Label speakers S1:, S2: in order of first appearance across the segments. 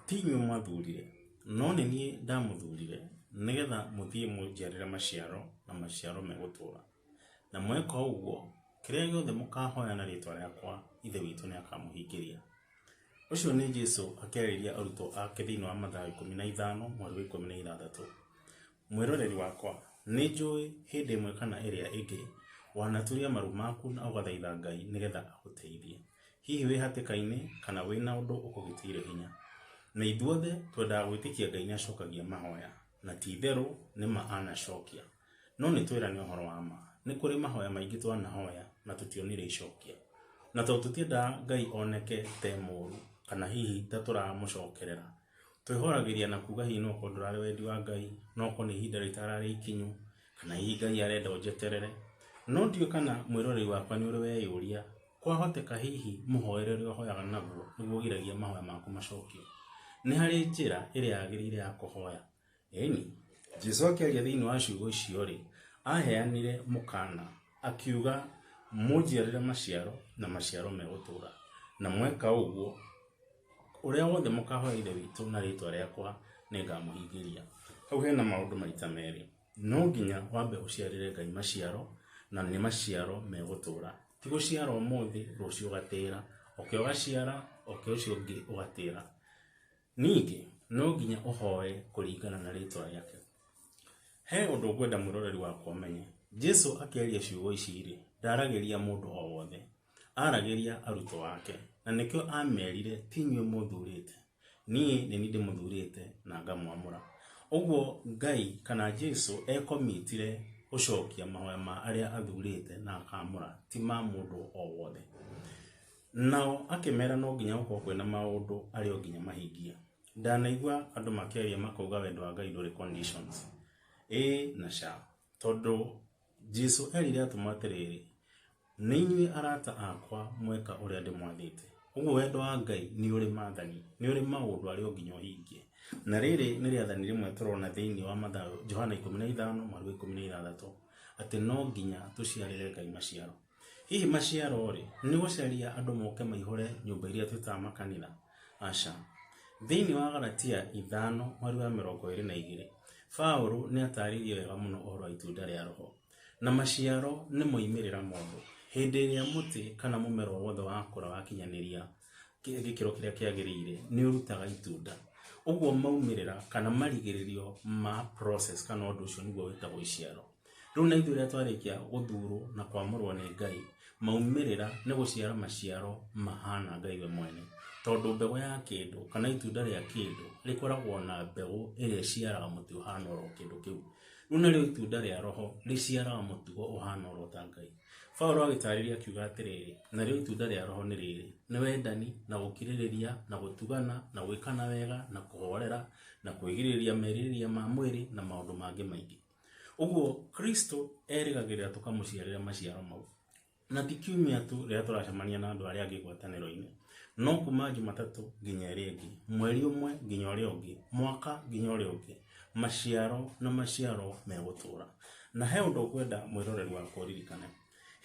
S1: Ti inyuĩ mwathurire, no nĩ niĩ ndamũthurire, nĩgetha mũthiĩ mũnjiarĩre maciaro, na maciaro megũtũũra. Na mweka ũguo, kĩrĩa gĩothe mũkahoya na rĩĩtwa rĩakwa, Ithe witũ nĩakamũhingĩria. Ũcio nĩ Jesu akĩarĩria arutwo ake thĩinĩ wa Mathayo 15 mweri wa 16. Mwĩroreri wakwa, nĩ njũĩ hĩndĩ ĩmwe kana ĩrĩa ĩngĩ wanaturia maru maku na ũgathaitha Ngai nĩgetha agũteithie. Hihi wĩ hatĩka-inĩ kana wĩna ũndũ ũkũgitĩire hinya. Na ithuothe twendaga gwĩtĩkia Ngai nĩacokagia mahoya, na ti itherũ nĩ ma anacokia. No nĩ twĩrane ũhoro wa ma, nĩ kũrĩ mahoya maingĩ twanahoya na tũtionire icokia. Na tondũ tũtiendaga Ngai oneke ta e mũũru kana hihi ta tũramũcokerera, twĩhoragĩria na kuga hihi no ũkorwo ndũrarĩ wendi wa Ngai, no ũkorwo nĩ ihinda rĩtararĩ ikinyu, kana hihi Ngai arenda ũnjeterere. No ndiũĩ kana mwĩroreri wakwa nĩ ũrĩ weyũria, kwahoteka hihi mũhoere ũrĩa ũhoyaga naguo nĩguo ũgiragia mahoya maku macokio. Nĩ harĩ njĩra ĩrĩa yagĩrĩire ya kũhoya? Ĩni. Jesu akĩaria thĩinĩ wa ciugo icio-rĩ, aheanire mũkaana akiuga, mũnjiarĩre maciaro na maciaro megũtũũra. Na mweka ũguo, ũrĩa wothe mũkahoya Ithe witũ na rĩĩtwa rĩakwa nĩngamũhingĩria. Hau hena maũndũ maita merĩ. No nginya wambe ũciarĩre Ngai maciaro, na nĩ maciaro megũtũũra. Ti gũciara ũmũthĩ, rũciũ ũgatĩra, oke ũgaciara, oke ũcio ũngĩ ũgatĩra. Ningĩ no nginya ũhoe kũringana na rĩĩtwa rĩake. He ũndũ ngwenda mwĩroreri wakwa ũmenye. Jesu akĩaria ciugo ici-rĩ, ndaragĩria mũndũ o wothe. Aragĩria arutwo ake. Na nĩkĩo amerire ti inyuĩ mũthurĩte, niĩ nĩ niĩ ndĩmũthurĩte na ngamwamũra. Ũguo Ngai kana Jesu ekomitire gũcokia mahoya ma arĩa athurĩte na akamũra, ti ma mũndũ o wothe. Nao akĩmera no nginya gũkorwo kwĩna maũndũ arĩ o nginya mahingie. Ndanaigua andũ makĩaria makauga wendo wa Ngai ndũrĩ conditions. Ĩĩ na ca. Tondũ Jesu erire atũmwo atĩrĩrĩ, nĩ inyuĩ arata akwa mweka ũrĩa ndĩmwathĩte. Ũguo wendo wa Ngai nĩ ũrĩ maathani, nĩ ũrĩ maũndũ arĩa o nginya ũhingie. Na rĩrĩ nĩ rĩathani rĩmwe tũrona thĩinĩ wa Mathayo Johana 15 mũhari wa 16 atĩ no nginya tũciarĩre Ngai maciaro. Hihi maciaro-rĩ, nĩ gũcaria andũ moke maihũre nyũmba iria twĩtaga makanitha? Aca. Thĩinĩ wa Galatia 5 mũhari wa 22, Paulo nĩ atarĩirie wega mũno ũhoro wa itunda rĩa Roho. Na maciaro nĩ moimĩrĩra mũndũ. Hĩndĩ ĩrĩa mũtĩ kana mũmera o wothe wakũra wakinyanĩria gĩkĩro kĩrĩa kĩagĩrĩire, nĩ ũrutaga itunda. Ũguo maumĩrĩra kana marigĩrĩrio ma process kana ũndũ ũcio nĩguo wĩtagwo iciaro. Rĩu na ithuĩ rĩrĩa twarĩkia gũthurwo na kwamũrwo nĩ Ngai, maumĩrĩra nĩ gũciara maciaro mahana Ngai we mwene. Tondũ mbegũ ya kĩndũ kana itunda rĩa kĩndũ rĩkoragwo na mbegũ ĩrĩa ĩciaraga mũtĩ ũhana oro kĩndũ kĩu. Rĩu narĩo itunda rĩa Roho rĩciaraga mũtugo ũhana oro ta Ngai. Paulo agĩtarĩria akiuga atĩrĩrĩ, narĩo itunda rĩa Roho nĩ rĩrĩ, nĩ wendani, na gũkirĩrĩria, na gũtugana, na gwĩkana wega, na kũhorera, na kwĩgirĩrĩria merirĩria ma mwĩrĩ, na maũndũ mangĩ maingĩ. Ũguo Kristo erĩgagĩrĩra tũkamũciarĩra maciaro mau. Na ti kiumia tu rĩrĩa tũracemania na andũ arĩa angĩ ngwatanĩro-inĩ, no kuma Jumatatũ nginya ĩrĩa ĩngĩ, mweri ũmwe nginya ũrĩa ũngĩ, mwaka nginya ũrĩa ũngĩ, maciaro na maciaro megũtũra. Na he ũndũ ngwenda mwĩroreri wakwa ũririkane.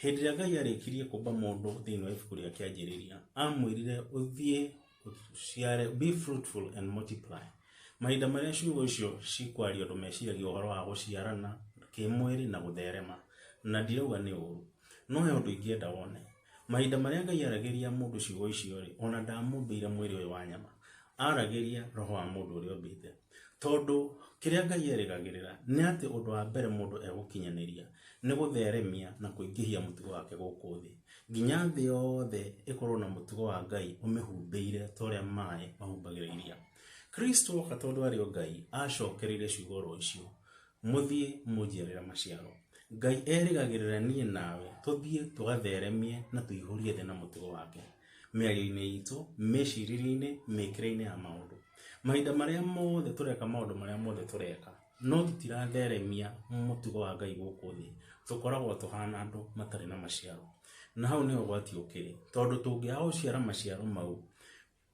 S1: Hĩndĩ ĩrĩa Ngai arĩkirie kũmba mũndũ thĩinĩ wa ibuku rĩa Kĩanjĩrĩria, amwĩrire ũthiĩ ũciare, be fruitful and multiply. Mahinda marĩa ciugo icio cikwario andũ meciragia ũhoro wa gũciarana kĩmwĩrĩ na gũtherema, na ndirauga nĩ ũru. No he ũndũ ingĩenda wone. Mahinda marĩa Ngai aragĩria mũndũ ciugo icio rĩ, ona ndamũmbĩire mwĩrĩ ũyũ wa nyama. Aragĩria roho wa mũndũ ũrĩa ombĩte. Tondũ kĩrĩa Ngai erĩgagĩrĩra nĩ atĩ ũndũ wa mbere mũndũ egũkinyanĩria nĩ gũtheremia na kũingĩhia mũtugo wake gũkũ thĩ. Nginya thĩ yothe ĩkorwo na mũtugo wa Ngai ũmĩhumbĩire ta ũrĩa maĩ mahumbagĩra iria. Kristo oka tondũ arĩ o Ngai, acokereire ciugo oro icio, mũthiĩ mũnjiarĩre maciaro. Ngai erĩgagĩrĩra niĩ nawe tũthiĩ tũgatheremie na tũihũrie thĩ na mũtugo wake. Mĩario-inĩ itũ, mĩcirĩrie-inĩ, mĩkĩre-inĩ ya maũndũ. Mahinda marĩa mothe tũreka maũndũ marĩa mothe tũreka, no tũtiratheremia mũtugo wa Ngai gũkũ thĩ, tũkoragwo tũhana andũ matarĩ na maciaro. Na hau nĩho ũgwati ũkĩrĩ, tondũ tũngĩaga gũciara maciaro mau,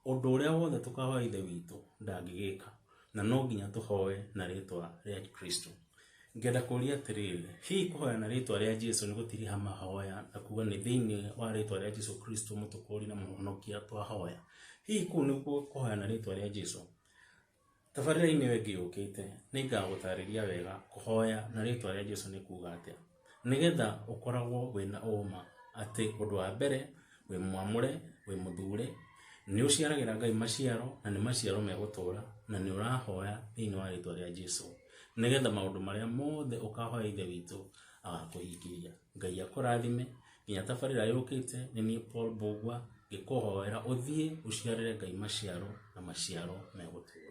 S1: ũndũ ũrĩa wothe tũkahoya Ithe witũ ndangĩgĩka, na no nginya tũhoe na rĩtwa rĩa Kristo. Ngenda kũria atĩrĩrĩ, hihi kũhoya na rĩtwa rĩa Jesu nĩ gũtiriha mahoya na kuga nĩ thĩinĩ wa rĩtwa rĩa Jesu Kristo mũtũkũri na mũhonokia twahoya? Hihi kũu nĩkuo kũhoya na rĩtwa rĩa Jesu? Tabarĩra-inĩ ĩyo ĩngĩ yũkĩte nĩ ngagũtarĩria wega kũhoya na rĩtwa rĩa Jesu nĩ kuga atĩa, nĩgetha ũkoragwo wĩna ũma atĩ ũndũ wa mbere wĩ mwamũre, wĩ mũthure, nĩ ũciaragĩra Ngai maciaro na nĩ maciaro megũtũra, na nĩ ũrahoya thĩinĩ wa rĩtwa rĩa Jesu, nĩgetha maũndũ marĩa mothe ũkahoya Ithe witũ agakũhingĩria. Ngai akũrathime nginya tabarĩra yũkĩte. Nĩ niĩ Paul Mbugua ngĩkũhoera ũthiĩ ũciarĩre Ngai maciaro na maciaro megũtũra.